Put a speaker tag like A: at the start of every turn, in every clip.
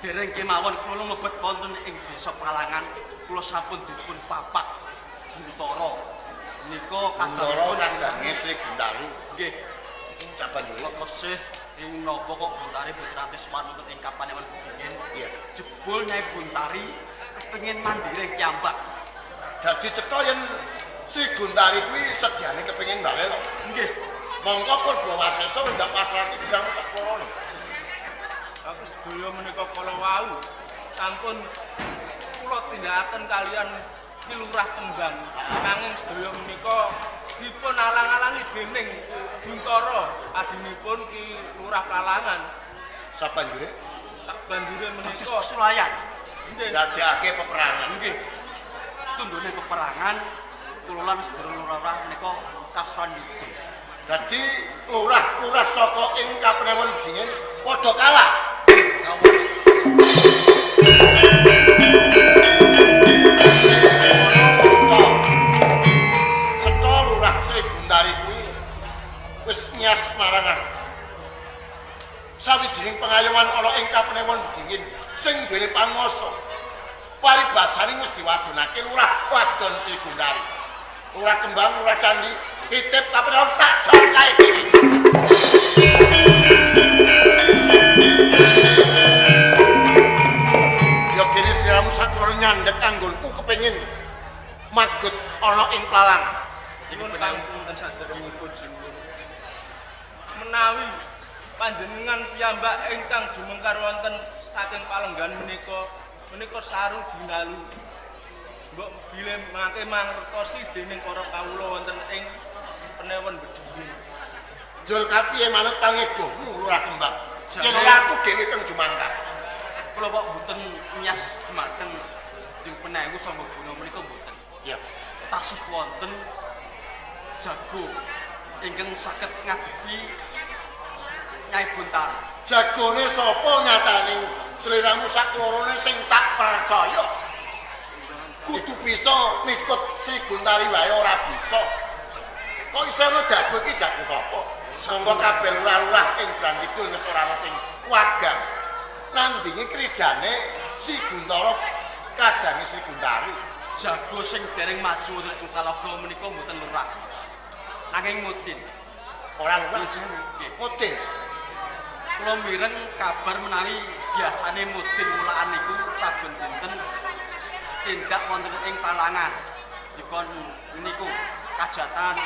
A: Dereng kemawon kula mlebet wonten ing desa Pralangan, kula sampun dipun papak Buntara. Menika
B: Buntara
A: kadangipun
B: kadange Sri Guntari.
A: Nggih.
B: Sabanjure
A: Kula tesih ing napa kok Buntari boten nate sowan wonten ing Kapanewon Bedingin.
B: Iya.
A: Jebul Nyai Buntari kepengin mandiri piyambak.
B: Dadi cetha yen Sri Guntari kuwi sedyane kepengin bali lho.
A: Nggih.
B: Mongko Purbawasesa ndak pasrahke sliramu saklorone.
C: Aku sedaya menika kala wau sampun kula tindakaken kalian Ki Lurah Kembang. Nanging sedaya menika dipun alang-alangi dening Buntara adinipun Ki Lurah Plalangan.
B: Sabanjure
C: Tak banjure
A: Dados
C: menika
A: pasulayan.
C: Nggih.
B: ndadekake peperangan.
A: Nggih. Tundhone peperangan kula lan sedherek lurah menika kasuran yuda.
B: Dadi lurah-lurah saka ing Kapanewon Bedingin padha kalah. Cetha. Cetha Lurah Sri Guntari kuwi wis nyas marang aku. Sawijining pengayoman ana ing Kapanewon Bedingin sing duweni panguwasa. Paribasane wis diwadonake Lurah wadon Sri Guntari. Lurah Kembang, Lurah Candi, titip Kapanewon tak jangkae dhewe. Ya kene sliramu sakloro nyandhek anggonku kepengin magut ana ing Plalangan.
C: Nyuwun pangapunten saderengipun sinuwun. Menawi panjenengan piyambak ingkang jumengkar wonten saking palenggan menika menika saru dinalu. Mbok bilih mangke mangertosi dening para kawula wonten ing Penewon Bedingin.
B: Jul kapiye manut pangegomu Lurah Kembang? Yen ora aku dhewe kang jumangkah.
A: Kula kok mboten nyas dumateng Jeng Penewu Sangga Guna menika mboten.
B: Ya.
A: Tasih wonten jago ingkang saged ngadepi Nyai Buntari.
B: Jagone sapa nyatane sliramu saklorone sing tak percaya? Kudu bisa mikut Sri Guntari wae ora bisa. Kok iso ana jago iki jago sapa? Monggo kabeh lurah-lurah ing Brang Kidul wis ora ana sing wagang. Nandingi kridane Si Guntara kadange Sri Guntari.
A: Jago sing dereng maju wonten ing Kalaga menika mboten lurah. Nanging mudin.
B: Ora lurah.
A: Nggih.
B: Mudin.
A: Kula mireng kabar menawi biasane mudin mulaan niku saben dinten tindak wonten ing Palangan. Dikon niku kajatan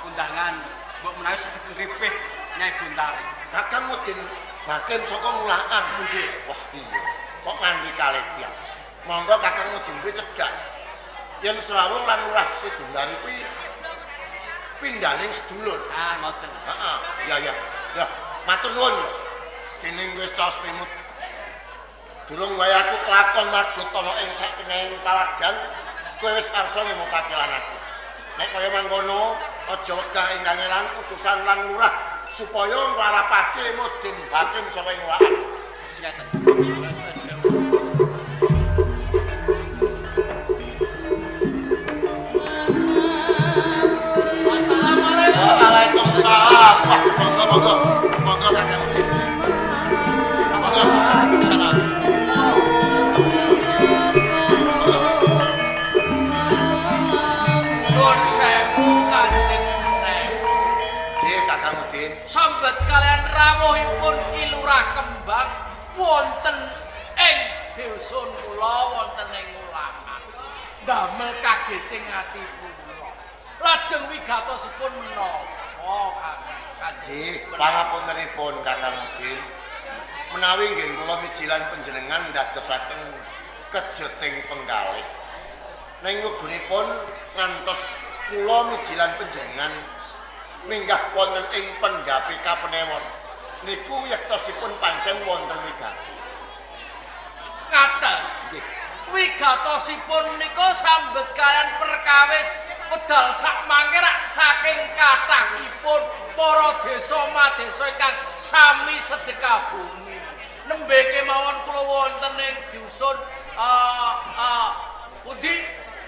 A: undangan mbok menawi saged ngripih Nyai Buntari.
B: Kakang Mudin bagian saka mulaan.
A: Nggih.
B: Wah iya. Kok nganti kalepian. Monggo Kakang Mudin kuwi cegah. Yen Srawung lan Lurah Sri Guntari kuwi pindhaning sedulur.
A: Ah, ngoten.
B: Heeh. Ya ya. Ya, matur nuwun. Dening wis caos limut. Durung wae aku kelakon magut ana ing sak tengahing palagan, kowe wis arsa ngemutake lan aku. Nek kaya mangkono, aja wegah ing kangelan utusan lan lurah supaya nglarapake mudin hakim saka ing mulaan.
A: Terus ngaten.
D: Assalamualaikum.
B: Waalaikumsalam. Wah, monggo monggo. Monggo Kakang Udin. Monggo.
D: Waalaikumsalam. Nuwun sewu Kanjeng Menewu.
B: Nggih, Kakang Udin.
D: Sambet kalian rawuhipun Ki Lurah Kembang wonten ing dusun kula wonten ing Ulangan. Damel kageting ati kula. Lajeng wigatosipun menapa Kanjeng?
B: Nggih, pangapuntenipun Kakang Udin. Menawi nggih kula mijilan panjenengan ndadosaken kejeting penggalih. Ning wegunipun ngantos kula mijilan panjenengan minggah wonten ing pendhapi Kapenewon. Niku yektosipun pancen wonten wigati.
D: Ngaten.
B: Nggih.
D: Wigatosipun menika sambet kalian perkawis wedal sak mangke rak saking kathahipun para desa madesa ingkang sami sedekah bumi. Nembe kemawon kula wonten ing dusun pundi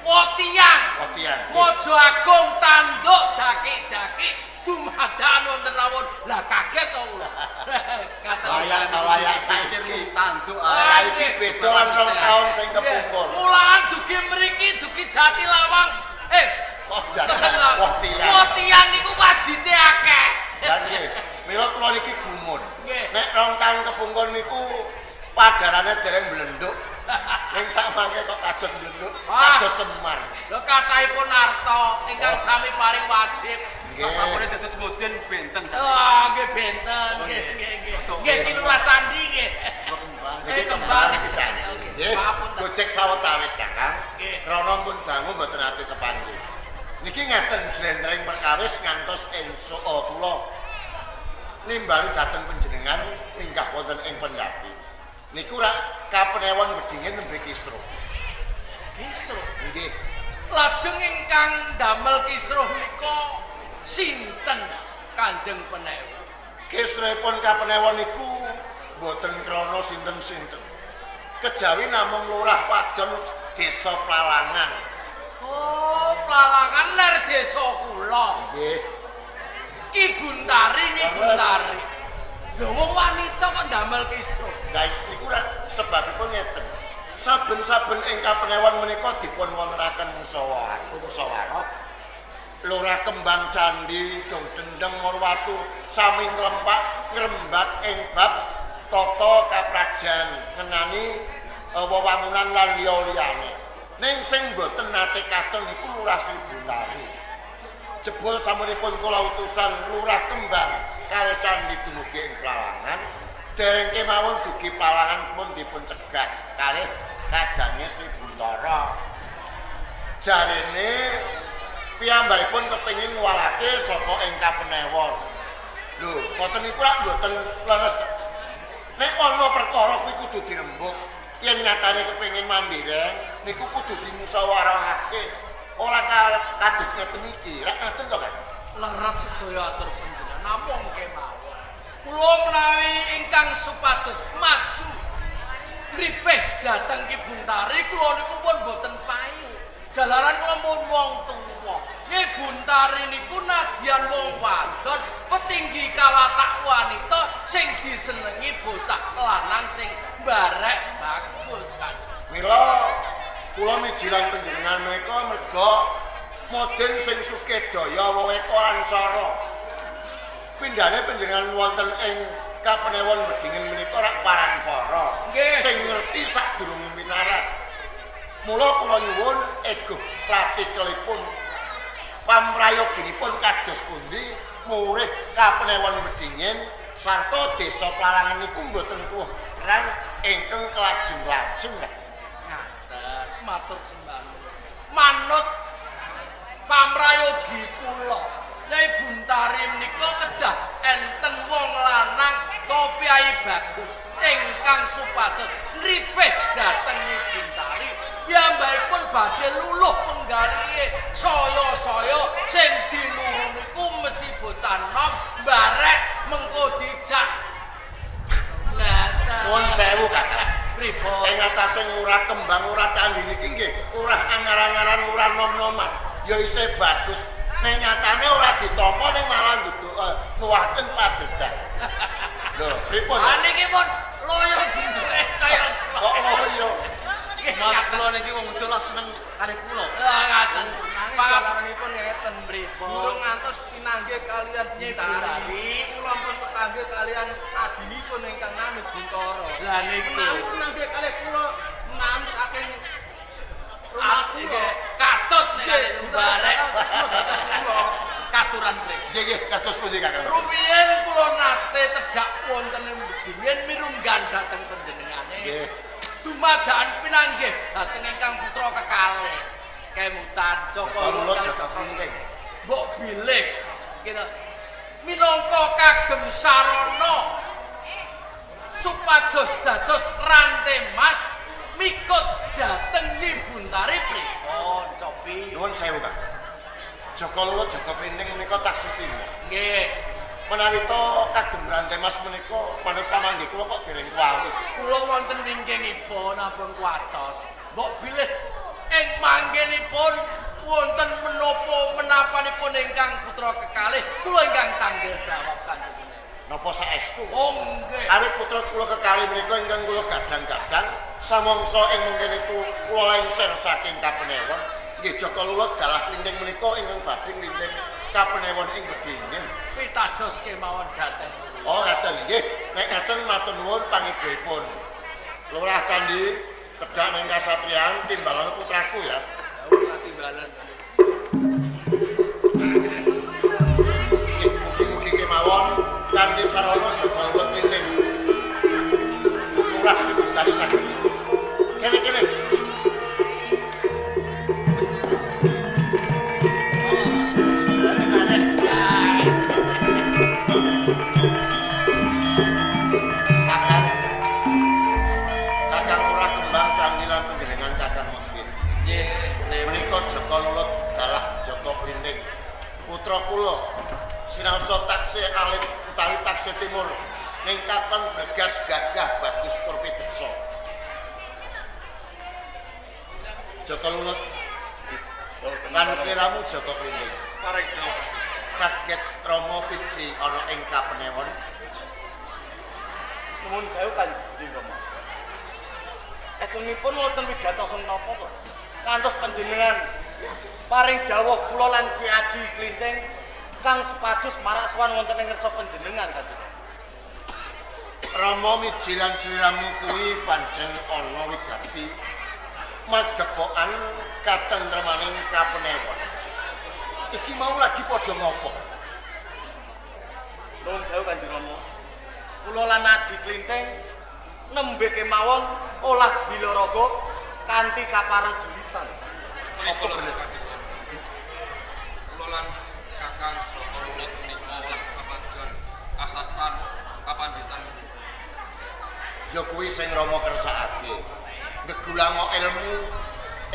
D: Wotiang.
B: Wotiang.
D: Mojo Agung tanduk daki-daki dumadakan wonten wonten rawon. Lah kaget to kula. Ngaten.
B: Layak ta layak saiki.
A: Tanduk
D: Ah,
B: Saiki beda lan 2 taun sing kepungkur.
D: Mulaan dugi mriki dugi Jati Lawang. Eh,
B: Oh, Jati.
D: kok Lawang?
B: Wah, tiyang.
D: Wah, tiyang niku wajite akeh.
B: Lah nggih, mila kula niki gumun.
D: Nggih.
B: Nek 2 taun kepungkur niku padarane dereng blenduk. Ning sak mangke kok kados blenduk,
D: Wah.
B: kados Semar.
D: Lho kathahipun arta ingkang
B: Oh.
D: sami paring wajib.
B: Nggih.
A: Sampune dados mudin benten.
D: Wah, nggih benten, nggih nggih nggih. Nggih Ki Lurah Candi nggih.
B: Niki
D: Eh,
B: kembang iki candi. Nggih,
D: Papunten.
B: gojek sawetawis Kakang.
D: Nggih.
B: Krana pun dangu mboten ate kepanggih. Niki ngeten jlentreng perkawis ngantos esuk oh, kula nimbali dhateng panjenengan minggah wonten ing pendapi. Niku rak kapenewon Bedingin nembe kisruh.
D: Kisruh.
B: Nggih.
D: Lajeng ingkang damel kisruh nika sinten Kanjeng Penewu?
B: Kisruhipun kapenewon niku mboten krana sinten-sinten. Kejawi namung lurah wadon desa Plalangan.
D: Oh, Plalangan ler desa kula.
B: Nggih.
D: Ki Buntari, Nyi
B: Leres.
D: Buntari. Lho wong wanita kok damel kisruh.
B: Lah niku rak sebabipun ngeten. Saben-saben ing kapenewon menika dipun wontenaken musyawarah, musyawarah. Lurah Kembang Candi, Dong Dendeng Murwatu sami nglempak ngrembak ing bab tata kaprajan ngenani wewangunan lan liya-liyane. Ning sing mboten nate katon niku Lurah Sri Buntari. Jebul samunipun kula utusan Lurah Kembang kalih Candi dumugi ing Plalangan, dereng kemawon dugi Plalangan pun dipun cegat kalih kadange Sri Buntara. Jarene piyambakipun kepengin ngwalake saka ing kapenewon. Lho, ngoten niku lak mboten leres to. Nek ana perkara kuwi kudu dirembuk. Yen nyatane kepengin mandireng niku kudu dimusyawarahake. Ora kados ngeten iki. Rak ngaten to, Kang?
D: Leres sedaya atur panjenengan namung kemawon. Kula menawi ingkang supados maju ngripih dhateng Ki Buntari kula niku pun boten payu. Jalaran kula pun wong tuwa. Nyi Buntari niku nadyan wong wadon petinggi kawatak wanita sing disenengi bocah lanang sing barek bagus Kanjeng.
B: Mila kula mijilan panjenengan menika merga modin sing sugih daya weweka lan cara. Pindhane panjenengan wonten ing kapenewon Bedingin menika rak paranpara sing ngerti sadurunge pinarak. Mula kula nyuwun eguh pratikelipun pamrayoginipun kados pundi murih kapenewon Bedingin sarta desa Plalangan niku mboten tuwuh perang ingkang kelajeng-lajeng.
D: Ngaten, matur sembah nuwun. Manut pamrayogi kula, Nyai Buntari menika kedah enten wong lanang topiai bagus ingkang supados ngripih dhateng Nyi Buntari. Piyambakipun badhe luluh penggalihe saya-saya sing diluru niku mesti bocah nom barek mengko dijak. Ngaten.
B: Nuwun sewu, Kakang.
D: Pripun?
B: Ing atase Lurah Kembang, Lurah Candi niki nggih lurah anyar-anyaran, lurah nom-noman. Ya isih bagus. Ning nyatane ora ditampa ning malah nduduk nuwahken padedan. Lho, pripun?
D: Ah niki pun loyo bentuke kaya
B: Kok loyo?
A: Mas kula niki wong wedok lah seneng kalih kula.
D: Lah ngaten.
C: Nanging
D: Pak
C: jalaranipun ngeten.
D: Pripun?
C: Durung ngantos pinanggih kalian
D: Nyi
C: Buntari.
D: Buntari.
C: Kula pun kepanggih kalian adinipun ingkang nami Buntara.
D: Lah niku.
C: Menawi pinanggih kalih kula menawi saking rumah
D: At
C: kula.
D: iki katut nek
C: Nggih,
D: barek
C: kula.
D: katuran mriki.
B: Nggih, nggih, kados pundi Kakang?
D: Rumiyin kula nate tedhak wonten ing Bedingin mirunggan dhateng panjenengane.
B: Nggih.
D: Dumadakan pinanggih dhateng ingkang putra kekalih. Kemutan Joko
B: Joko Lulut,
D: Lukal,
B: Joko Pinting.
D: Mbok bilih gitu. Minangka kagem sarana supados dados rante mas mikut dhateng Nyi Buntari pripun cobi?
B: Nuwun sewu, Kang. Joko Lulut, Joko Pinting menika taksih timo.
D: Nggih.
B: Menawi to kagem rantai mas menika manut pamanggih kula kok dereng kuwawit.
D: Kula wonten wingkingipun ampun kuwatos. Mbok bilih ing manggenipun Wonten menapa menapanipun ingkang putra kekalih kula ingkang tanggel jawab Kanjeng Penewu.
B: Napa saestu?
D: Oh nggih.
B: Awit putra kula kekalih menika ingkang kula gadang-gadang samangsa ing mungkin iku kula lengser saking kapenewon. Nggih Jaka Lulut dalah klinting menika ingkang badhe nglinting kapenewon ing bedingin.
D: Pitados kemawon dhateng kula.
B: Oh ngaten nggih. Nek ngaten matur nuwun pangidhipun. Lurah Candi tedhak ning kasatriyan timbalan putraku ya.
C: Dawuh katimbalan.
B: Nggih mugi-mugi kemawon kanthi sarana Jaka Lulut klinting. Lurah Sri Guntari saged. Kene-kene. Kakang Kakang Lurah Kembang Candi lan panjenengan Kakang Mudin.
D: Nggih.
B: Menika Jaka Lulut dalah Jaka Klinting. Putra kula sinaosa taksih alit utawi taksih timur ning katon bregas gagah bagus tur pideksa. Jaka Lulut lan sliramu Jaka Klinting.
A: Paring dawuh.
B: Kaget Rama Piji ana ing kapenewon.
C: Nuwun sewu Kanjeng Rama. Estunipun wonten wigatosan napa to? Ngantos panjenengan paring dawuh kula lan si Adi Klinting kang supados marak sowan wonten ing ngersa panjenengan Kanjeng Rama.
B: Rama Miji lan sliramu kuwi pancen ana wigati magepokan katentremaning kapenewon. Iki mau lagi padha ngopo?
C: Nuwun sewu Kanjeng Rama. Kula lan Adi Klinting nembe kemawon olah bilaraga kanthi kaparajulitan.
E: Menika leres Kanjeng Rama. Kula lan Kakang Jaka Lulut menika olah kapajan kasastran kapanditan menika.
B: Ya kuwi sing Rama kersakake. Gegulango ilmu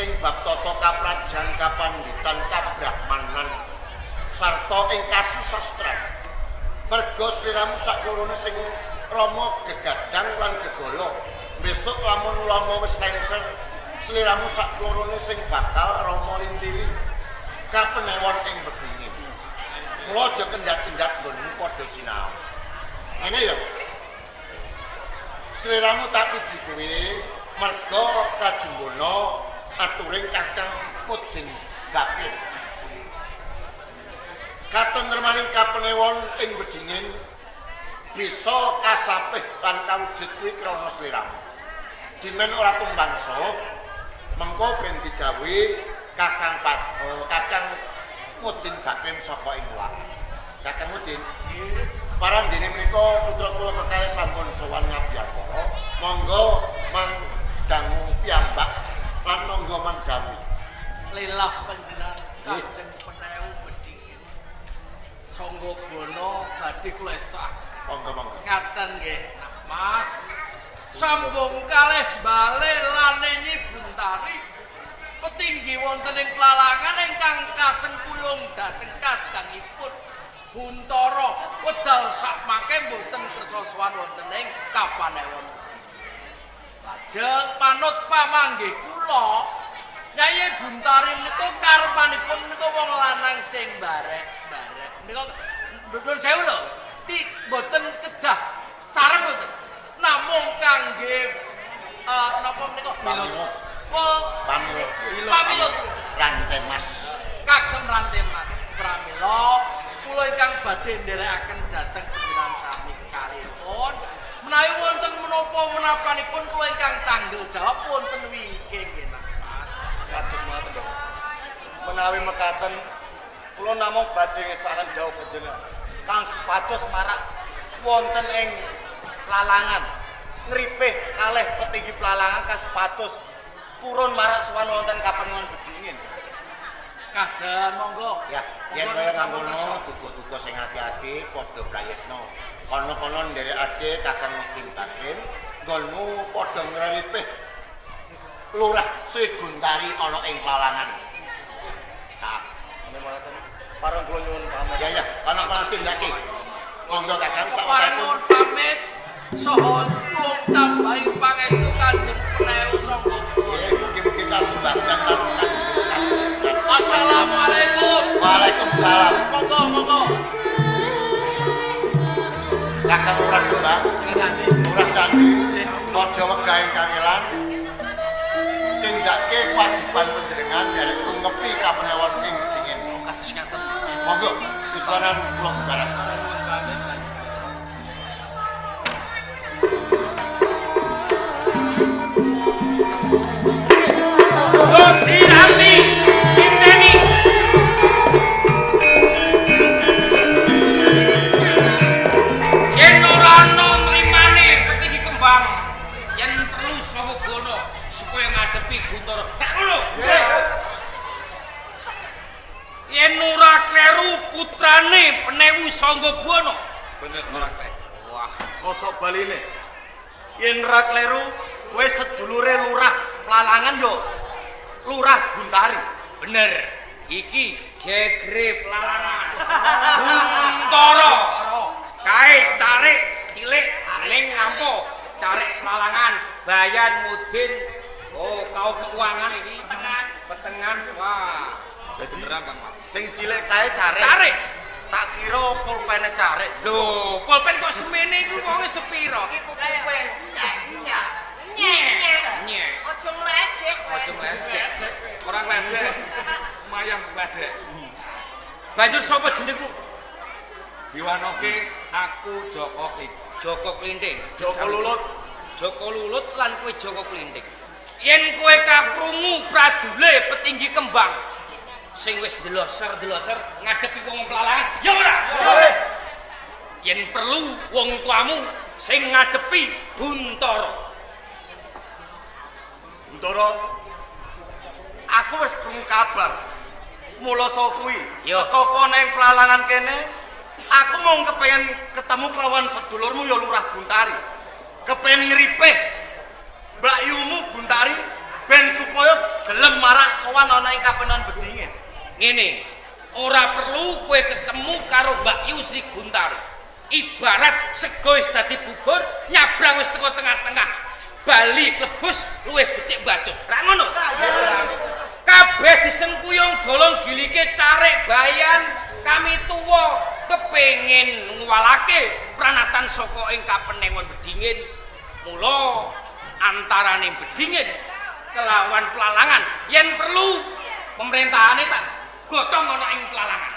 B: ing bab tata kaprajan kapanditan kabrahmanan sarta ing kasusastran. Merga sliramu saklorone sing Rama gegadang lan gegala. Besok lamun Rama wis lengser, sliramu saklorone sing bakal Rama lintiri kapenewon ing bedingin. Mula aja kendhat-kendhat nggonmu padha sinau. Ngene ya. Sliramu tak piji kuwi merga kajumbono aturing Kakang Mudin Bakir. Katentremaning kapenewon ing bedingin bisa kasapih lan kawujud kuwi krana sliramu. Dimen ora tumbang soh, mengko ben didhawuhi Kakang Kakang Mudin Bakim saka ing Mulaan. Kakang Mudin, parandene menika putra kula kekalih sampun sowan ngabiyantara, monggo mangdangu piyambak lan monggo mangdhawuhi.
D: Lelah panjenengan Kanjeng Penewu bedingin. Sangga bono badhe kula estakaken.
B: Monggo monggo.
D: Ngaten nggih, Nah, Mas. Sambung kalih bale lanenyi Buntari petinggi wonten ing plalangan ingkang kasengkuyung dhateng kadangipun Buntara wedal sakmangke mboten kersa sowan wonten ing kapanewon. Lajeng manut pamanggih kula, Nyai Buntari menika karepanipun menika wong lanang sing barek-barek. Menika nuwun sewu lho, mboten kedah careng mboten. Namung kangge napa menika?
B: Pamilut.
D: Pamilut.
B: Pamilut. Rantai mas.
D: Kagem rantai mas. Pramila kula ingkang badhe nderekaken dhateng panjenengan sami kekalihipun menawi wonten menapa menapanipun kula ingkang tanggel jawab wonten wingking nggih Mas.
C: Kados mekaten to. Menawi mekaten kula namung badhe ngestokaken dawuh panjenengan kang supados marak wonten ing lalangan ngripih kalih petinggi pelalangan kang supados purun marak sowan wonten kapenewon bedingin.
D: Kadan monggo.
B: Ya, yen kaya mangkono duga-duga sing ati-ati padha prayitna. Kono-kono nderekake Kakang Mudin Bakim, nggonmu padha ngripih Lurah Sri Guntari ana ing Plalangan. Nah,
C: Ngene mekaten pareng kula nyuwun pamit.
B: ya ya, kono-kono tindake. Monggo Kakang
D: Pareng nyuwun pamit saha tulung tambahi pangestu Kanjeng Penewu Sangga.
B: Nggih, mugi-mugi kasembahyan lan kajeng. Kakang Lurah Kembang, Lurah Candi, aja wegah ingkang elang. Tindake kewajiban panjenengan nderek ngepi kapenewon ing dingin.
A: Kados ngaten.
B: Monggo, iswanan kula bukaran.
D: Dadi inteni. Yen ora ana nrimane petinggi kembang, yen perlu saha gono supaya ngadepi Guntara. Tak ngono. Yen ora kleru putrane Penewu Sangga Buwana.
E: Bener ora kleru.
D: Wah,
A: Kosok baline. Yen ora kleru, kowe sedulure Lurah Plalangan yo Lurah Guntari.
D: Bener. Iki jegre Plalangan. Guntara. Kae carik cilik ning lampo, carik Plalangan, Bayan Mudin. Oh, kau keuangan iki petengan. Wah.
E: Beneran Kang Mas.
A: Sing cilik kae carik.
D: Carik.
A: Tak kira pulpene carik.
D: Lho, pulpen kok semene iku wonge sepiro?
A: Itu pulpen.
F: Nyek.
D: Nyek.
F: Aja ngledek kowe.
D: Aja ngledek.
E: Ora ngledek. Lumayan ngledek.
D: Banjur sapa jenengmu?
E: Diwanoke aku Joko Klik.
D: Joko Klinting.
A: Joko Lulut.
D: Joko Lulut lan kowe Joko Klinting. Yen kowe kaprungu pradule petinggi kembang sing wis deloser-deloser ngadepi wong Plalangan, ya ora? Yen perlu wong tuamu sing ngadepi Buntara.
A: Guntara. Aku wis krungu kabar. Mula saka kuwi, teko kono ing Plalangan kene, aku mung kepengin ketemu kelawan sedulurmu ya Lurah Guntari. Kepengin ngripih Mbakyumu Guntari ben supaya gelem marak sowan ana ing kapenan bedingin.
D: Ngene, ora perlu kowe ketemu karo Mbak Yu Sri Guntari. Ibarat sego wis dadi bubur, nyabrang wis teko tengah-tengah. Bali klebus luwih becik bacut. Ra ngono? Kabeh disengkuyung golong gilike carik bayan kami tuwa kepengin ngwalake pranatan saka ing kapenewon bedingin. Mula antarane bedingin kelawan Plalangan yen perlu pemerintahane tak gotong ana ing Plalangan.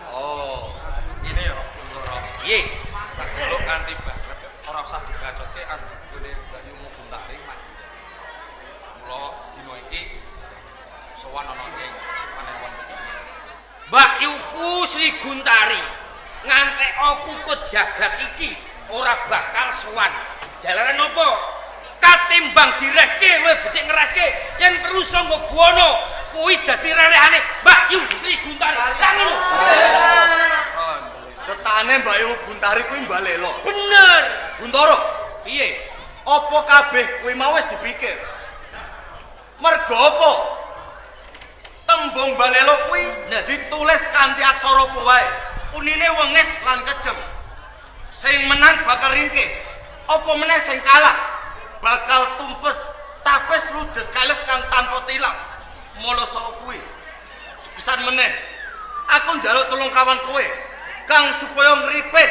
A: Oh.
E: Ngene ya Guntara.
D: Piye?
E: Tak jeluk kanthi banget ora usah dibacotke anggone Mbakyumu Guntari mandi. Mula dina iki sowan ana ing Panewon Bedingin.
D: Mbak Yuku Sri Guntari ngantek kukut jagat iki ora bakal sowan. Jalaran apa? Katimbang direhke luwih becik ngerehke yen perlu Sangga Buwana kuwi dadi rerehane Mbak Yu Sri Guntari. Ra ngono?
A: Cetane Mbakyu Guntari kuwi mbalelo.
D: Bener.
A: Guntara,
D: Piye?
A: apa kabeh kuwi mau wis dipikir? Mergo apa? Tembung balelo kuwi ditulis kanthi aksara apa wae. Unine wengis lan kejem. Sing menang bakal ringkih. Apa meneh sing kalah bakal tumpes tapes ludes kales kang tanpa tilas. Mula saka kuwi. Sepisan meneh aku njaluk tulung kawan kowe kang supaya ngripih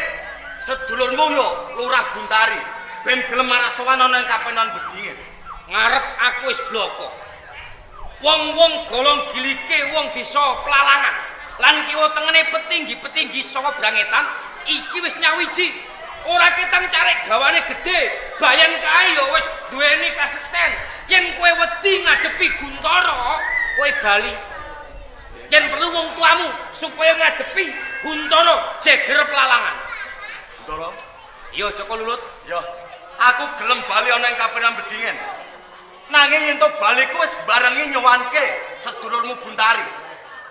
A: sedulurmu yo Lurah Guntari ben gelem marak sowan ana ing kapenan bedingin.
D: Ngarep aku wis bloko. Wong-wong golong gilike wong desa Plalangan lan kiwa tengene petinggi-petinggi saka Brangetan iki wis nyawiji. Ora ketang carek gawane gedhe, bayan kae ya wis duweni kasekten. Yen kowe wedi ngadepi Guntara, kowe bali. Yen perlu wong tuamu supaya ngadepi Guntara jeger Plalangan.
A: Guntara,
D: Iya Joko Lulut.
A: yo aku gelem bali ana ing kapenan bedingin. Nanging yen to baliku wis barengi nyowanke sedulurmu Guntari.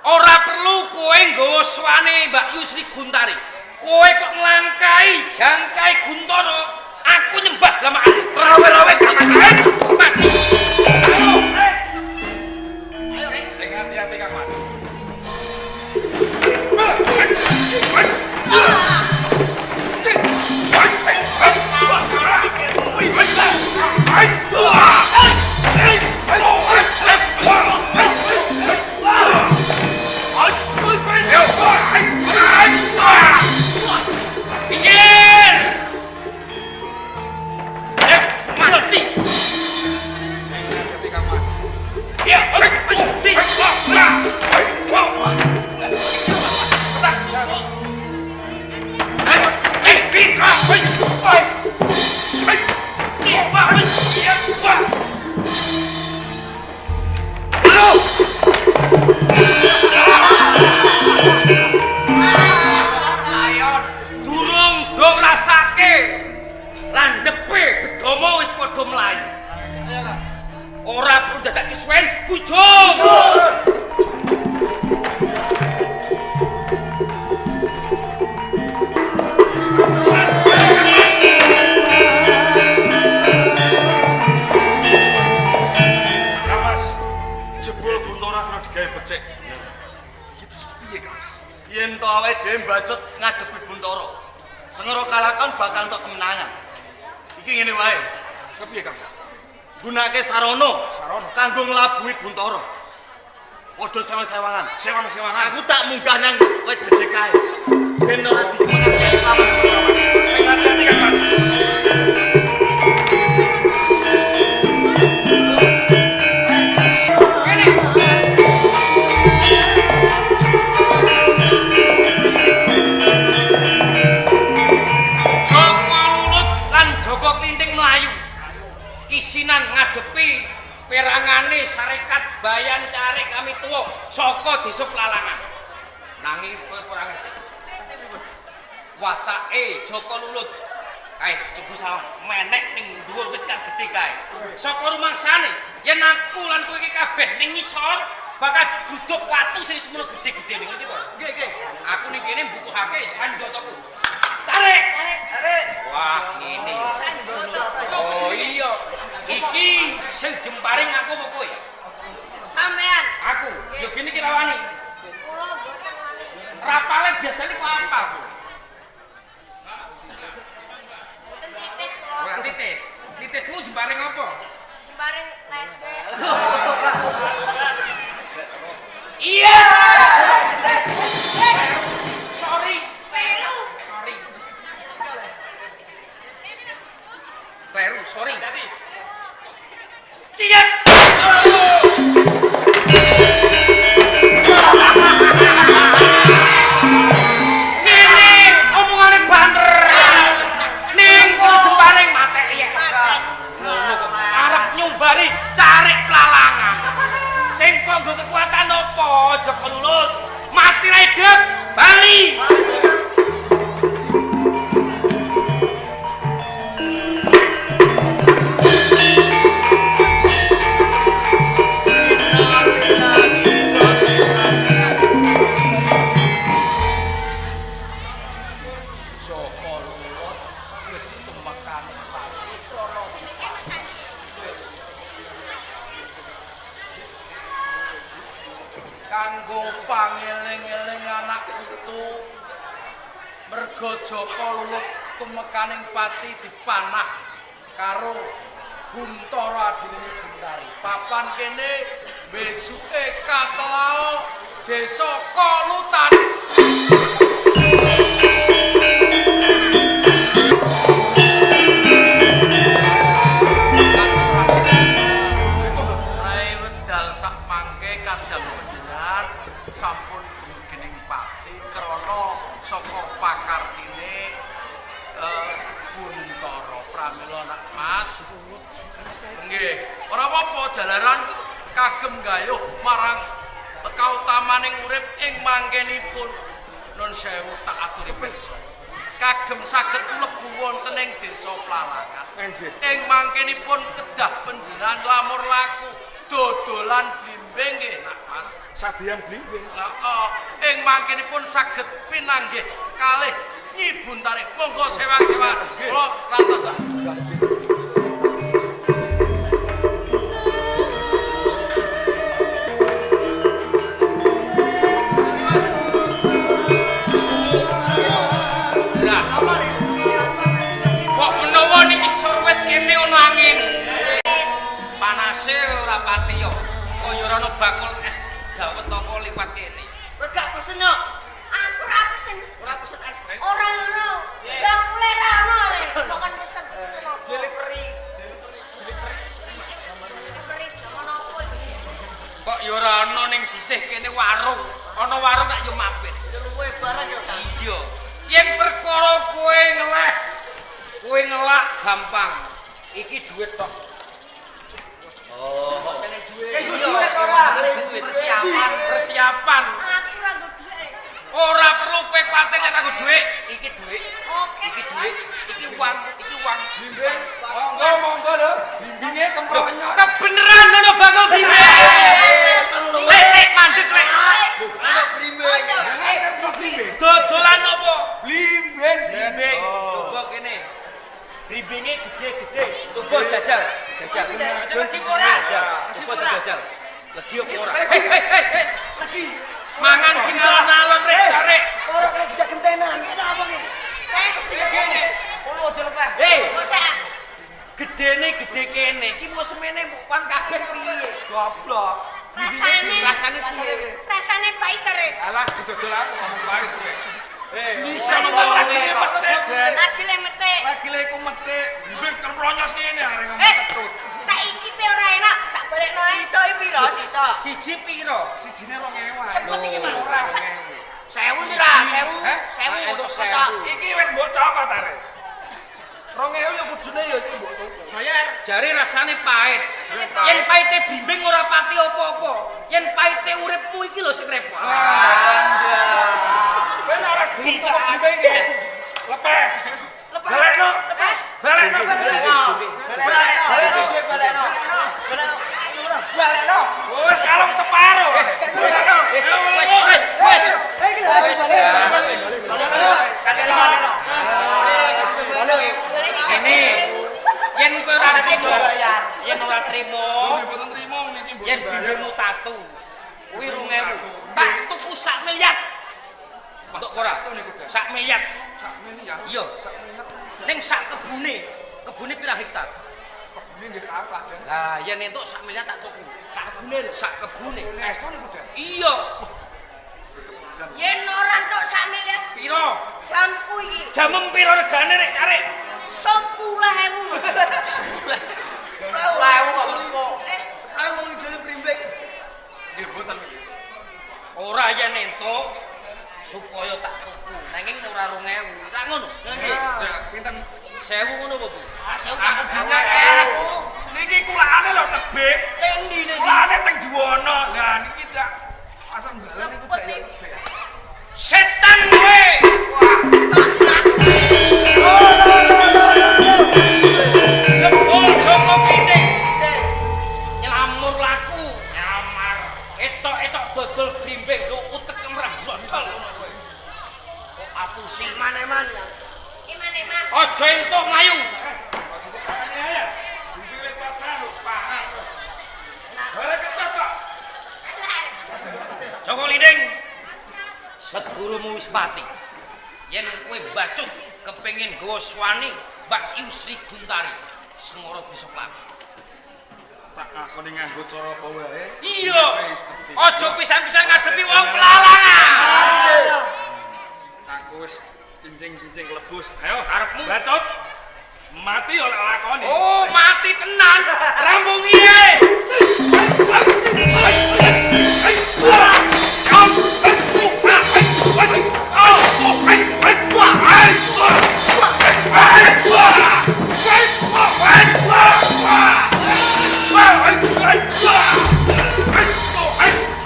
D: Ora perlu kowe nggawa swane Mbak Yu Sri Guntari. Kowe kok nglangkai jangkai Guntara, aku nyembah lamakan.
A: Rawe-rawe gak masalah.
D: Mati. Ayo.
E: Sing hati-hati Kang Mas.
D: Inggih. Landhepe bedama wis padha mlayu. Ora perlu dadak kesuwen, bujung.
E: Kang Mas, jebul Buntara kena digawe becik. Iki terus piye, Kang Mas?
A: Yen to awake dhewe mbacut ngadepi Buntara. Sengero kalakon bakal entuk kemenangan. Iki ngene wae.
E: Kepiye, Kang Mas?
A: Gunake sarana
E: Sarana.
A: kanggo nglabuhi Buntara. Padha sewang-sewangan.
E: Sewang-sewangan.
A: Aku tak munggah nang wit gedhe kae. Ben ora dimengerti lawan Buntara, Mas.
E: Sing hati-hati, Kang Mas.
D: Kene. Joko Lulut lan Joko Klinting mlayu. Kisinan ngadepi perangane Sarekat Bayan Carik kami tuwa saka desa Plalangan. Nanging kowe ora ngerti. Watake Joko Lulut kae coba sawang menek ning dhuwur wit kang gedhe kae. Saka rumangsane yen aku lan kowe iki kabeh ning ngisor bakal digruduk watu sing semono gedhe-gedhe ngerti apa?
A: Nggih, nggih.
D: Aku ning kene mbutuhake sanjataku. Tarik!
A: Tarik.
D: Wah, ngene. Oh iya. Iki sing jemparing aku apa kowe?
F: Sampean.
D: Aku. Yo gini ki rawani.
F: Kula mboten wani.
D: Rapale biasane kok apal kowe.
F: Mboten titis kula.
D: Ora titis. Titismu jemparing apa?
F: Jemparing ledek.
D: Iya. Sorry.
F: Peru.
D: Sorry. Kleru, sorry. Ciet. Ngene omongane banter. Ning kono jemparing mateki ya. Arep nyumbari carik plalangan. Sing kok nggo kekuatan apa Joko Lulut? Mati ra hidup, bali. Joko Lulut wis tumekane pati krana kanggo pangeling-eling anak putu merga Joko Lulut tumekaning pati dipanah karo Buntara adine Buntari. Papan kene besuke katelao desa Kolutan. Rai wedal sak mangke kadang panjenengan sampun dumugi pati krana saka pakartine Buntara pramila nak Mas. Nggih, ora apa-apa jalaran kagem gayuh marang kautamaning urip ing mangkenipun. Nun sewu tak aturi pirsa. Kagem saged mlebu wonten ing desa Plalangan. Ing mangkenipun kedah panjenengan lamur laku dodolan blimbing nggih nak Mas.
E: Sadeyan blimbing.
D: Heeh, ing mangkenipun saged pinanggih kalih Nyi Buntari. Monggo sewang-sewang. Kula rantos. Lah, kok menawa ning isor wit kene ana angin. Panase ora patiya. Kaya ora ana bakul es dawet apa liwat kene.
G: Kowe gak pesen yo.
F: Aku ora pesen.
G: Ora pesen es.
F: Ora ono. Bakule ora ono. Kok kon pesen pesen apa?
G: Delivery.
F: Delivery jaman apa iki?
D: Kok ya ora ana ning sisih kene warung. Ana warung tak yo mampir.
G: Ya luwe barang yo, Kang.
D: Iya. Yen perkara kowe ngeleh, kowe ngelak gampang. Iki duit tok.
G: Oh.
D: Duit
G: ora? Persiapan.
D: Persiapan.
F: Aku ora nggo dhuwit.
D: Ora perlu kowe kuwatir nek nganggo duit. Iki dhuwit.
F: Oke,
D: Iki
F: Bos.
D: dhuwit, iki uang, iki uang.
E: Blimbing. Monggo monggo lho. Blimbinge kempronyos.
D: Kebeneran ngono bakal blimbing. Lek lek mandek lek.
B: Ana blimbing.
E: Iso blimbing.
D: Dodolan apa?
E: Blimbing.
D: Blimbing.
E: Oh.
D: Coba kene. Blimbinge gede-gede. Coba jajal. Jajal. Legi ora? Jajal. Coba dijajal. Legi apa ora? Hei hei hei hei.
G: Legi.
D: Mangan sing alon-alon rek arek.
G: Ora kena dijak gentenan. Iki apa iki?
F: Eh,
D: Kene.
G: Ulu aja lepeh.
D: Hei,
F: bosek.
D: gedene gede kene. Iki mau semene wan kabeh piye?
G: Goblok.
F: Rasane
D: Rasane piye?
F: rasane pahit rek.
E: Alah didodol aku ngomong pahit kowe.
D: Bisa lagi
E: Metik, Den.
F: Lagi le metik.
E: Lagi le iku metik. Blimbing kempronyos ngene arek ngomong
F: Eh,
E: ketut.
F: tak icipi ora enak, tak balekno ae.
G: Sitok iki piro sitok?
D: Siji piro?
E: Sijine 2000.
G: Sepet iki, Mas.
E: Ora 2000.
G: 1000 sira, 1000.
E: Eh?
G: 1000
D: Entuk
G: sepet tok.
E: Iki wis mbok cokot arek. 2000 ya kudune ya iki mbok tuku.
D: Bayar. Jare rasane pahit. Yen pahite blimbing ora pati apa-apa. Yen pahite uripmu iki lho sing repot.
E: Kowe nek ora gelem
D: Bisa
E: tuku blimbing
D: aja.
E: Lepeh.
G: Lepeh.
E: Balekno.
G: Lepeh.
E: Balekno.
G: Balekno. Balekno. Balekno. Balekno. Balekno. Balekno.
E: Wis kalung separo.
G: Balekno.
D: Wis wis wis.
G: Iki lho
D: Wis wis.
G: Balekno. Kadelo kadelo. Balik.
D: Ini yen kowe ora trimo,
G: Bayar.
D: yen ora trimo,
E: Nggih mboten trimo niki mbok
D: yen
E: bayar.
D: blimbingmu tatu. Kuwi 2000. Tak tuku sak miliar. Entuk ora?
E: Saestu niku, Den.
D: Sak miliar.
E: Sak miliar.
D: Iya. Ning sak kebune. Kebune pirang hektar?
E: Kebune nggih kathah, Den.
D: Lah yen entuk sak miliar tak tuku.
G: Sak kebune lho.
D: Sak kebune.
E: Estu niku, Den.
D: Iya.
F: Yen ora entuk sak miliar
D: Piro?
F: jamku iki
D: Jamem piro regane rek arek?
F: 10.000.
G: 10.000 kok mlebu.
F: Eh,
G: 10.000 ngijoli primbing.
E: Nggih mboten.
D: Ora yen entuk supaya tak tuku. Nanging ora 2000. Tak ngono. Nggih.
E: Ya, pinten?
D: 1000 ngono apa, Bu?
G: Ah, 1000
E: Adine aku. Niki kulakane lho tebih.
D: Endi nek
E: Kulakane teng Juwana. Lah niki ndak asal balen niku
F: Sepet
E: gak
F: iki.
D: Setan kowe. Jebul Joko Pinting nyelamur laku, nyamar. Etok-etok dodol blimbing lho utek kemrah botol ngono kowe. Kok apusi
G: Maneman.
F: Iki maneh-man.
D: Aja entuk mlayu. Joko Linding, segurumu wis mati. Yen kowe bacut kepengin gawa suwane Mbak Yu Sri Guntari, semoro bisa kelakon.
E: Tak ngakoni nganggo cara apa wae.
D: Iya. Aja pisan-pisan ngadepi wong pelalangan.
E: Aku wis cincing-cincing lebus. Ayo,
D: Karepmu.
E: Bacot. Mati oleh lakoni.
D: Oh, mati tenan. Rampung iye.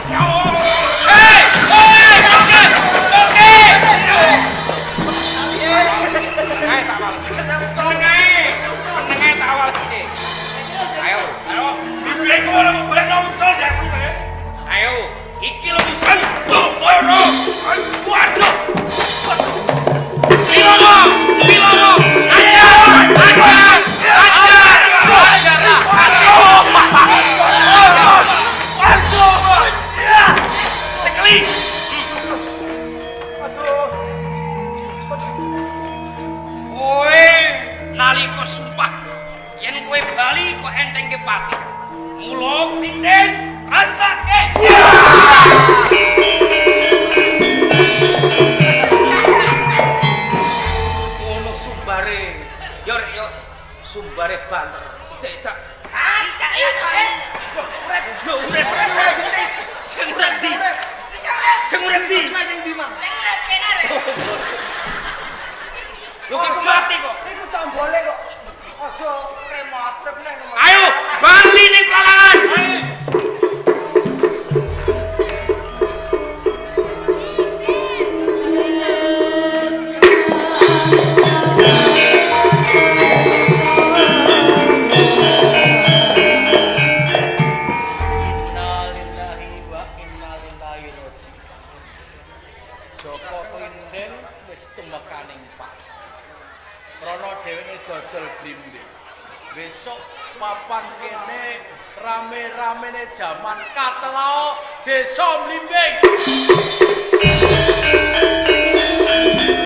D: Hei, hei, oke, oke. Ayo tak wales. Menengae, menengae tak wales iki. Ayo,
E: Ayo, dibek ora balik nang
D: ayo. Iki lho musuh.
E: Waduh.
D: Pilono, pilono. Ajar, ajar, ajar, ajar.
E: Waduh.
D: Cekli. Kowe nalika sumpah yen kowe bali kok entengke pati. Mula klinting rasake. Ngono sumbare. Yo rek yo sumbare banter. Tidak-tidak.
G: Ah, tak lakoni. Urip.
D: Lho urip. Sing urip ndi?
F: Bisa urip.
D: Sing urip ndi?
G: Mas sing ndi, Mang?
F: Sing urip kene rek.
D: Lho kerja ati kok.
G: Iku tombole kok. Aja remot, urip neh.
D: Ayo, bali ning pelalangan. Cara dheweke dodol blimbing. Besok papan kene rame-ramene jaman katelao desa Blimbing.